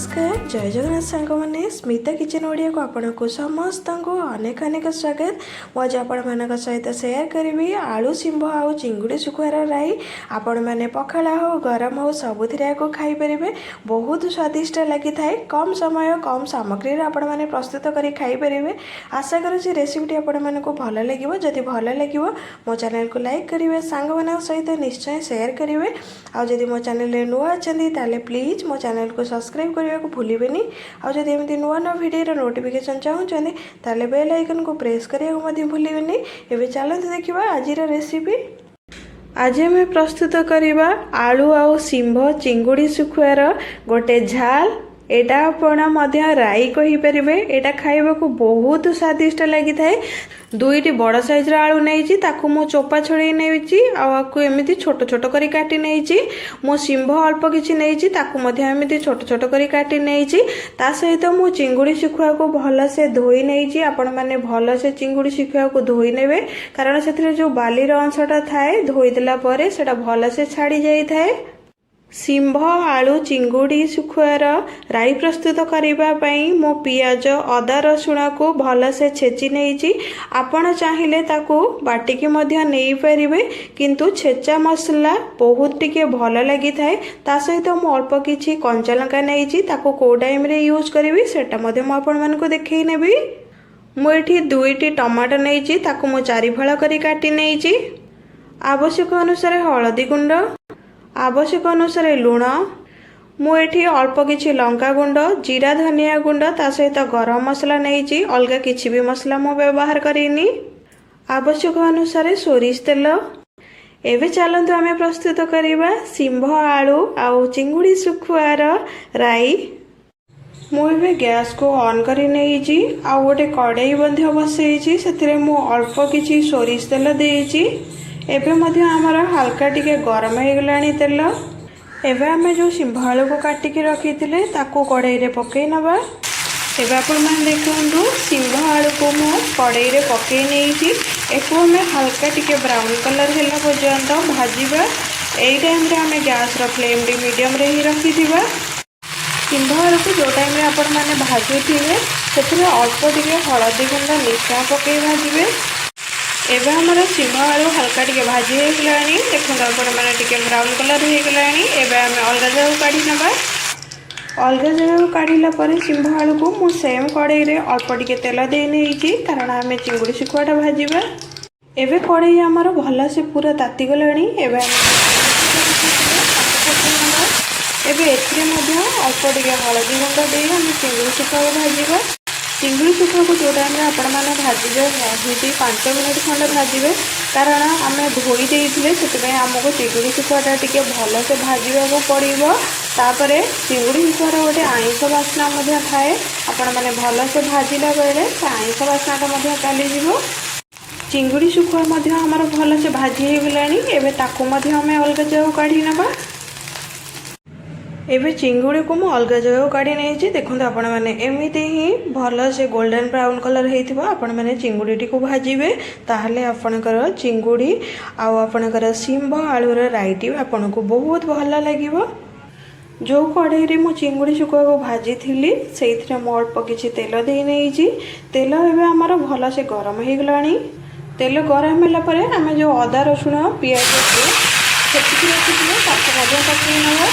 ନମସ୍କାର, ଜୟ ଜଗନ୍ନାଥ ସାଙ୍ଗମାନେ। ସ୍ମିତା କିଚେନ୍ ଓଡ଼ିଆକୁ ଆପଣଙ୍କୁ ସମସ୍ତଙ୍କୁ ଅନେକ ଅନେକ ସ୍ୱାଗତ। ମୁଁ ଆଜି ଆପଣମାନଙ୍କ ସହିତ ସେୟାର କରିବି ଆଳୁ ଶିମ୍ବ ଆଉ ଚିଙ୍ଗୁଡ଼ି ଶୁଖୁଆର ରାଇ। ଆପଣମାନେ ପଖାଳ ହେଉ, ଗରମ ହେଉ, ସବୁଥିରେ ଏହାକୁ ଖାଇପାରିବେ। ବହୁତ ସ୍ୱାଦିଷ୍ଟ ଲାଗିଥାଏ। କମ୍ ସମୟ, କମ୍ ସାମଗ୍ରୀରେ ଆପଣମାନେ ପ୍ରସ୍ତୁତ କରି ଖାଇପାରିବେ। ଆଶା କରୁଛି ରେସିପିଟି ଆପଣମାନଙ୍କୁ ଭଲ ଲାଗିବ। ଯଦି ଭଲ ଲାଗିବ, ମୋ ଚ୍ୟାନେଲକୁ ଲାଇକ୍ କରିବେ, ସାଙ୍ଗମାନଙ୍କ ସହିତ ନିଶ୍ଚୟ ସେୟାର କରିବେ। ଆଉ ଯଦି ମୋ ଚ୍ୟାନେଲରେ ନୂଆ ଅଛନ୍ତି, ତାହେଲେ ପ୍ଲିଜ୍ ମୋ ଚ୍ୟାନେଲକୁ ସବସ୍କ୍ରାଇବ୍ କରିବାକୁ ଭୁଲିବେନି। ଆଉ ଯଦି ଏମିତି ନୂଆ ନୂଆ ଭିଡ଼ିଓର ନୋଟିଫିକେସନ୍ ଚାହୁଁଛନ୍ତି, ତାହେଲେ ବେଲ୍ ଆଇକନ୍କୁ ପ୍ରେସ୍ କରିବାକୁ ମଧ୍ୟ ଭୁଲିବେନି। ଏବେ ଚାଲନ୍ତୁ ଦେଖିବା ଆଜିର ରେସିପି। ଆଜି ଆମେ ପ୍ରସ୍ତୁତ କରିବା ଆଳୁ ଆଉ ଶିମ୍ବ ଚିଙ୍ଗୁଡ଼ି ଶୁଖୁଆର ଗୋଟେ ଝାଲ। ଏଇଟା ଆପଣ ମଧ୍ୟ ରାଇ କହିପାରିବେ। ଏଇଟା ଖାଇବାକୁ ବହୁତ ସ୍ୱାଦିଷ୍ଟ ଲାଗିଥାଏ। ଦୁଇଟି ବଡ଼ ସାଇଜ୍ର ଆଳୁ ନେଇଛି, ତାକୁ ମୁଁ ଚୋପା ଛଡ଼େଇ ନେଇଛି ଆଉ ଆକୁ ଏମିତି ଛୋଟ ଛୋଟ କରି କାଟି ନେଇଛି। ମୁଁ ଶିମ୍ବ ଅଳ୍ପ କିଛି ନେଇଛି, ତାକୁ ମଧ୍ୟ ଏମିତି ଛୋଟ ଛୋଟ କରି କାଟି ନେଇଛି। ତା ସହିତ ମୁଁ ଚିଙ୍ଗୁଡ଼ି ଶୁଖୁଆକୁ ଭଲସେ ଧୋଇ ନେଇଛି। ଆପଣମାନେ ଭଲସେ ଚିଙ୍ଗୁଡ଼ି ଶୁଖୁଆକୁ ଧୋଇ ନେବେ, କାରଣ ସେଥିରେ ଯେଉଁ ବାଲିର ଅଂଶଟା ଥାଏ, ଧୋଇଦେଲା ପରେ ସେଇଟା ଭଲସେ ଛାଡ଼ି ଯାଇଥାଏ। ଶିମ୍ବ ଆଳୁ ଚିଙ୍ଗୁଡ଼ି ଶୁଖୁଆର ରାଇ ପ୍ରସ୍ତୁତ କରିବା ପାଇଁ ମୁଁ ପିଆଜ, ଅଦା, ରସୁଣକୁ ଭଲସେ ଛେଚି ନେଇଛି। ଆପଣ ଚାହିଁଲେ ତାକୁ ବାଟିକି ମଧ୍ୟ ନେଇପାରିବେ, କିନ୍ତୁ ଛେଚା ମସଲା ବହୁତ ଟିକେ ଭଲ ଲାଗିଥାଏ। ତା ସହିତ ମୁଁ ଅଳ୍ପ କିଛି କଞ୍ଚା ଲଙ୍କା ନେଇଛି। ତାକୁ କେଉଁ ଟାଇମ୍ରେ ୟୁଜ୍ କରିବି, ସେଇଟା ମଧ୍ୟ ମୁଁ ଆପଣମାନଙ୍କୁ ଦେଖେଇ ନେବି। ମୁଁ ଏଠି ଦୁଇଟି ଟମାଟୋ ନେଇଛି, ତାକୁ ମୁଁ ଚାରିଫାଳ କରି କାଟି ନେଇଛି। ଆବଶ୍ୟକ ଅନୁସାରେ ହଳଦୀ ଗୁଣ୍ଡ, ଆବଶ୍ୟକ ଅନୁସାରେ ଲୁଣ। ମୁଁ ଏଠି ଅଳ୍ପ କିଛି ଲଙ୍କା ଗୁଣ୍ଡ, ଜିରା ଧନିଆ ଗୁଣ୍ଡ, ତା ସହିତ ଗରମ ମସଲା ନେଇଛି। ଅଲଗା କିଛି ବି ମସଲା ମୁଁ ବ୍ୟବହାର କରିନି। ଆବଶ୍ୟକ ଅନୁସାରେ ସୋରିଷ ତେଲ। ଏବେ ଚାଲନ୍ତୁ ଆମେ ପ୍ରସ୍ତୁତ କରିବା ଶିମ୍ବ ଆଳୁ ଆଉ ଚିଙ୍ଗୁଡ଼ି ଶୁଖୁଆର ରାଇ। ମୁଁ ଏବେ ଗ୍ୟାସ୍କୁ ଅନ୍ କରି ନେଇଛି ଆଉ ଗୋଟେ କଡ଼େଇ ମଧ୍ୟ ବସେଇଛି। ସେଥିରେ ମୁଁ ଅଳ୍ପ କିଛି ସୋରିଷ ତେଲ ଦେଇଛି। ଏବେ ମଧ୍ୟ ଆମର ହାଲକା ଟିକେ ଗରମ ହେଇଗଲାଣି ତେଲ। ଏବେ ଆମେ ଯେଉଁ ଶିମ୍ବ ଆଳୁକୁ କାଟିକି ରଖିଥିଲେ, ତାକୁ କଡ଼େଇରେ ପକାଇ ନେବା। ଏବେ ଆପଣମାନେ ଦେଖନ୍ତୁ, ଶିମ୍ବ ଆଳୁକୁ ମୁଁ କଡ଼େଇରେ ପକାଇ ନେଇଛି। ଏକୁ ଆମେ ହାଲକା ଟିକେ ବ୍ରାଉନ୍ କଲର୍ ହେଲା ପର୍ଯ୍ୟନ୍ତ ଭାଜିବା। ଏଇ ଟାଇମ୍ରେ ଆମେ ଗ୍ୟାସ୍ର ଫ୍ଲେମ୍ଟି ମିଡ଼ିୟମ୍ରେ ହିଁ ରଖିଥିବା। ଶିମ୍ବ ଆଳୁକୁ ଯେଉଁ ଟାଇମ୍ରେ ଆପଣମାନେ ଭାଜୁଥିବେ, ସେଥିରେ ଅଳ୍ପ ଟିକେ ହଳଦୀ ଗୁଣ୍ଡ ନିଶ୍ଚୟ ପକାଇ ଭାଜିବେ। ଏବେ ଆମର ଶିମ୍ବ ଆଳୁ ହାଲକା ଟିକେ ଭାଜି ହେଇଗଲାଣି। ଦେଖନ୍ତୁ ଆପଣମାନେ, ଟିକେ ବ୍ରାଉନ୍ କଲର୍ ହେଇଗଲାଣି। ଏବେ ଆମେ ଅଲଗା ଜାଗାକୁ କାଢ଼ି ନେବା। ଅଲଗା ଜାଗାକୁ କାଢ଼ିଲା ପରେ ଶିମ୍ବ ଆଳୁକୁ ମୁଁ ସେମ୍ କଡ଼େଇରେ ଅଳ୍ପ ଟିକେ ତେଲ ଦେଇ ନେଇଛି, କାରଣ ଆମେ ଚିଙ୍ଗୁଡ଼ି ଶୁଖୁଆଟା ଭାଜିବା। ଏବେ କଡ଼େଇ ଆମର ଭଲସେ ପୁରା ତାତିଗଲାଣି। ଏବେ ଆମେ ତାକୁ ପକାଇ ନେବା। ଏବେ ଏଥିରେ ମଧ୍ୟ ଅଳ୍ପ ଟିକେ ହଳଦୀ ଗୁଣ୍ଡ ଦେଇ ଆମେ ଚିଙ୍ଗୁଡ଼ି ଶୁଖୁଆକୁ ଭାଜିବା। ଚିଙ୍ଗୁଡ଼ି ଶୁଖୁଆକୁ ଯେଉଁ ଟାଇମ୍ରେ ଆପଣମାନେ ଭାଜିବେ, ନିହାତି 5 ମିନିଟ୍ ଖଣ୍ଡେ ଭାଜିବେ, କାରଣ ଆମେ ଧୋଇ ଦେଇଥିଲେ, ସେଥିପାଇଁ ଆମକୁ ଚିଙ୍ଗୁଡ଼ି ଶୁଖୁଆଟା ଟିକେ ଭଲସେ ଭାଜିବାକୁ ପଡ଼ିବ। ତାପରେ ଚିଙ୍ଗୁଡ଼ି ଶୁଖୁଆର ଗୋଟେ ଆଇଁଷ ବାସ୍ନା ମଧ୍ୟ ଥାଏ। ଆପଣମାନେ ଭଲସେ ଭାଜିଲା ବେଳେ ସେ ଆଇଁଷ ବାସ୍ନାଟା ମଧ୍ୟ ଚାଲିଯିବ। ଚିଙ୍ଗୁଡ଼ି ଶୁଖୁଆ ମଧ୍ୟ ଆମର ଭଲସେ ଭାଜି ହେଇଗଲାଣି। ଏବେ ତାକୁ ମଧ୍ୟ ଆମେ ଅଲଗା ଜାଗାକୁ କାଢ଼ି ନେବା। ଏବେ ଚିଙ୍ଗୁଡ଼ିକୁ ମୁଁ ଅଲଗା ଜାଗାକୁ କାଢ଼ି ନେଇଛି। ଦେଖନ୍ତୁ ଆପଣମାନେ, ଏମିତି ହିଁ ଭଲସେ ଗୋଲ୍ଡେନ୍ ବ୍ରାଉନ୍ କଲର୍ ହେଇଥିବ, ଆପଣମାନେ ଚିଙ୍ଗୁଡ଼ିଟିକୁ ଭାଜିବେ। ତାହେଲେ ଆପଣଙ୍କର ଚିଙ୍ଗୁଡ଼ି ଆଉ ଆପଣଙ୍କର ଶିମ୍ବ ଆଳୁର ରାଇଟି ଆପଣଙ୍କୁ ବହୁତ ଭଲ ଲାଗିବ। ଯେଉଁ କଢ଼େଇରେ ମୁଁ ଚିଙ୍ଗୁଡ଼ି ଶୁଖୁଆକୁ ଭାଜିଥିଲି, ସେଇଥିରେ ମୁଁ ଅଳ୍ପ କିଛି ତେଲ ଦେଇ ନେଇଛି। ତେଲ ଏବେ ଆମର ଭଲସେ ଗରମ ହେଇଗଲାଣି। ତେଲ ଗରମ ହେଲା ପରେ ଆମେ ଯେଉଁ ଅଦା, ରସୁଣ, ପିଆଜକୁ ଛେଚିକି ରଖିଥିଲେ, ତାକୁ ମଧ୍ୟ ପକାଇ ନେବା।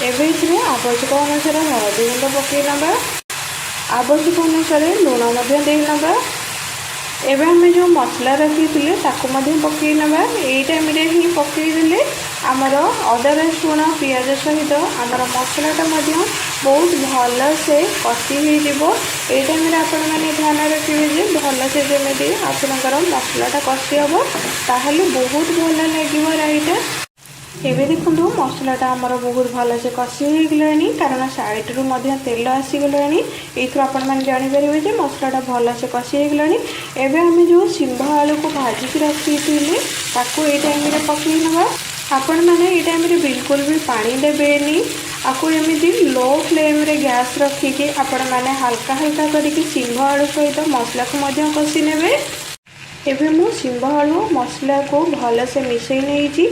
ଏବେ ଏଥିରେ ଆବଶ୍ୟକ ଅନୁସାରେ ହଳଦୀ ଗୁଣ୍ଡ ପକାଇ ନେବା। ଆବଶ୍ୟକ ଅନୁସାରେ ଲୁଣ ମଧ୍ୟ ଦେଇ ନେବା। ଏବେ ଆମେ ଯେଉଁ ମସଲା ରଖିଥିଲେ, ତାକୁ ମଧ୍ୟ ପକାଇ ନେବା। ଏଇ ଟାଇମ୍ରେ ହିଁ ପକାଇଦେଲେ ଆମର ଅଦା, ରସୁଣ, ପିଆଜ ସହିତ ଆମର ମସଲାଟା ମଧ୍ୟ ବହୁତ ଭଲସେ କଷି ହେଇଯିବ। ଏଇ ଟାଇମ୍ରେ ଆପଣମାନେ ଧ୍ୟାନ ରଖିବେ ଯେ ଭଲସେ ଯେମିତି ଆପଣଙ୍କର ମସଲାଟା କଷି ହେବ, ତାହେଲେ ବହୁତ ଭଲ ଲାଗିବ ରାଇଟା। ଏବେ ଦେଖନ୍ତୁ, ମସଲାଟା ଆମର ବହୁତ ଭଲସେ କଷି ହେଇଗଲାଣି, କାରଣ ସାଇଡ଼ରୁ ମଧ୍ୟ ତେଲ ଆସିଗଲାଣି। ଏଇଥିରୁ ଆପଣମାନେ ଜାଣିପାରିବେ ଯେ ମସଲାଟା ଭଲସେ କଷି ହେଇଗଲାଣି। ଏବେ ଆମେ ଯେଉଁ ଶିମ୍ବ ଆଳୁକୁ ଭାଜିକି ରଖିଥିଲେ, ତାକୁ ଏଇ ଟାଇମ୍ରେ ପକାଇ ନେବା। ଆପଣମାନେ ଏଇ ଟାଇମ୍ରେ ବିଲକୁଲ ବି ପାଣି ଦେବେନି। ଆକୁ ଏମିତି ଲୋ ଫ୍ଲେମ୍ରେ ଗ୍ୟାସ୍ ରଖିକି ଆପଣମାନେ ହାଲକା ହାଲକା କରିକି ଶିମ୍ବ ଆଳୁ ସହିତ ମସଲାକୁ ମଧ୍ୟ କଷି ନେବେ। ଏବେ ମୁଁ ଶିମ୍ବ ଆଳୁ ମସଲାକୁ ଭଲସେ ମିଶାଇ ନେଇଛି।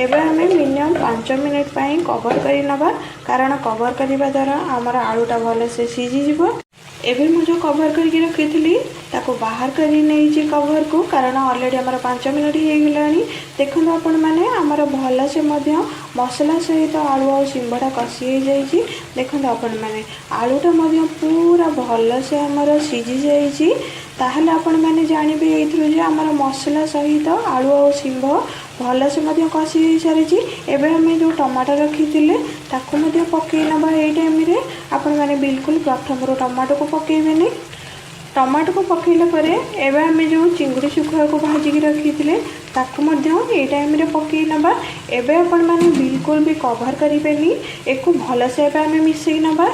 ଏବେ ଆମେ ମିନିମମ୍ 5 ମିନିଟ୍ ପାଇଁ କଭର୍ କରି ନେବା, କାରଣ କଭର୍ କରିବା ଦ୍ୱାରା ଆମର ଆଳୁଟା ଭଲସେ ସିଝିଯିବ। ଏବେ ମୁଁ ଯେଉଁ କଭର୍ କରିକି ରଖିଥିଲି, ତାକୁ ବାହାର କରି ନେଇଛି କଭର୍କୁ, କାରଣ ଅଲରେଡ଼ି ଆମର 5 ମିନିଟ୍ ହେଇଗଲାଣି। ଦେଖନ୍ତୁ ଆପଣମାନେ, ଆମର ଭଲସେ ମଧ୍ୟ ମସଲା ସହିତ ଆଳୁ ଆଉ ଶିମ୍ବଟା କଷି ହେଇଯାଇଛି। ଦେଖନ୍ତୁ ଆପଣମାନେ, ଆଳୁଟା ମଧ୍ୟ ପୁରା ଭଲସେ ଆମର ସିଝି ଯାଇଛି। ତାହେଲେ ଆପଣମାନେ ଜାଣିବେ ଏଇଥିରୁ ଯେ ଆମର ମସଲା ସହିତ ଆଳୁ ଆଉ ଶିମ୍ବ ଭଲସେ ମଧ୍ୟ କଷି ହେଇସାରିଛି। ଏବେ ଆମେ ଯେଉଁ ଟମାଟୋ ରଖିଥିଲେ, ତାକୁ ମଧ୍ୟ ପକାଇ ନେବା ଏଇ ଟାଇମ୍ରେ। ଆପଣମାନେ ବିଲକୁଲ ପ୍ରଥମରୁ ଟମାଟୋକୁ ପକାଇବେନି। ଟମାଟୋକୁ ପକାଇଲା ପରେ ଏବେ ଆମେ ଯେଉଁ ଚିଙ୍ଗୁଡ଼ି ଶୁଖୁଆକୁ ଭାଜିକି ରଖିଥିଲେ, ତାକୁ ମଧ୍ୟ ଏଇ ଟାଇମ୍ରେ ପକାଇ ନେବା। ଏବେ ଆପଣମାନେ ବିଲକୁଲ ବି କଭର୍ କରିବେନି। ଏକୁ ଭଲସେ ଏବେ ଆମେ ମିଶାଇ ନେବା।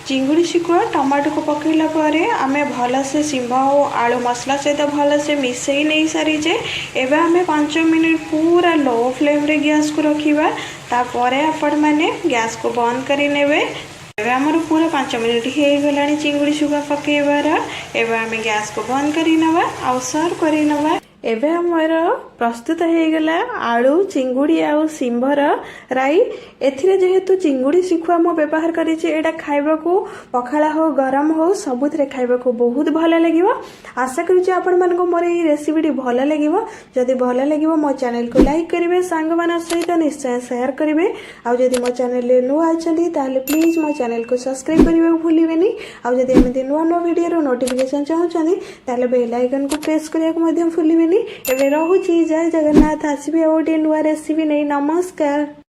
ଚିଙ୍ଗୁଡ଼ି ଶୁଖୁଆ ଟମାଟୋକୁ ପକାଇଲା ପରେ ଆମେ ଭଲସେ ଶିମ୍ବ ଆଉ ଆଳୁ ମସଲା ସହିତ ଭଲସେ ମିଶାଇ ନେଇ ସାରିଛେ। ଏବେ ଆମେ 5 ମିନିଟ୍ ପୁରା ଲୋ ଫ୍ଲେମ୍ରେ ଗ୍ୟାସ୍କୁ ରଖିବା। ତାପରେ ଆପଣମାନେ ଗ୍ୟାସ୍କୁ ବନ୍ଦ କରି ନେବେ। ଏବେ ଆମର ପୁରା 5 ମିନିଟ୍ ହେଇଗଲାଣି ଚିଙ୍ଗୁଡ଼ି ଶୁଖୁଆ ପକାଇବାର। ଏବେ ଆମେ ଗ୍ୟାସ୍କୁ ବନ୍ଦ କରି ନେବା ଆଉ ସର୍ଭ କରି ନେବା। ଏବେ ଆମର ପ୍ରସ୍ତୁତ ହେଇଗଲା ଆଳୁ, ଚିଙ୍ଗୁଡ଼ି ଆଉ ଶିମ୍ବର ରାଇ। ଏଥିରେ ଯେହେତୁ ଚିଙ୍ଗୁଡ଼ି ଶୁଖୁଆ ମୁଁ ବ୍ୟବହାର କରିଛି, ଏଇଟା ଖାଇବାକୁ ପଖାଳ ହଉ, ଗରମ ହଉ, ସବୁଥିରେ ଖାଇବାକୁ ବହୁତ ଭଲ ଲାଗିବ। ଆଶା କରୁଛି ଆପଣମାନଙ୍କୁ ମୋର ଏଇ ରେସିପିଟି ଭଲ ଲାଗିବ। ଯଦି ଭଲ ଲାଗିବ, ମୋ ଚ୍ୟାନେଲକୁ ଲାଇକ୍ କରିବେ, ସାଙ୍ଗମାନଙ୍କ ସହିତ ନିଶ୍ଚୟ ସେୟାର କରିବେ। ଆଉ ଯଦି ମୋ ଚ୍ୟାନେଲରେ ନୂଆ ଅଛନ୍ତି, ତାହେଲେ ପ୍ଲିଜ୍ ମୋ ଚ୍ୟାନେଲକୁ ସବସ୍କ୍ରାଇବ୍ କରିବାକୁ ଭୁଲିବେନି। ଆଉ ଯଦି ଏମିତି ନୂଆ ନୂଆ ଭିଡ଼ିଓର ନୋଟିଫିକେସନ୍ ଚାହୁଁଛନ୍ତି, ତାହେଲେ ବେଲ୍ ଆଇକନ୍କୁ ପ୍ରେସ୍ କରିବାକୁ ମଧ୍ୟ ଭୁଲିବେନି। ଏବେ ରହୁଛି। ଜୟ ଜଗନ୍ନାଥ। ଆସିବି ଆଉ ଗୋଟିଏ ନୂଆ ରେସିପି ନେଇ। ନମସ୍କାର।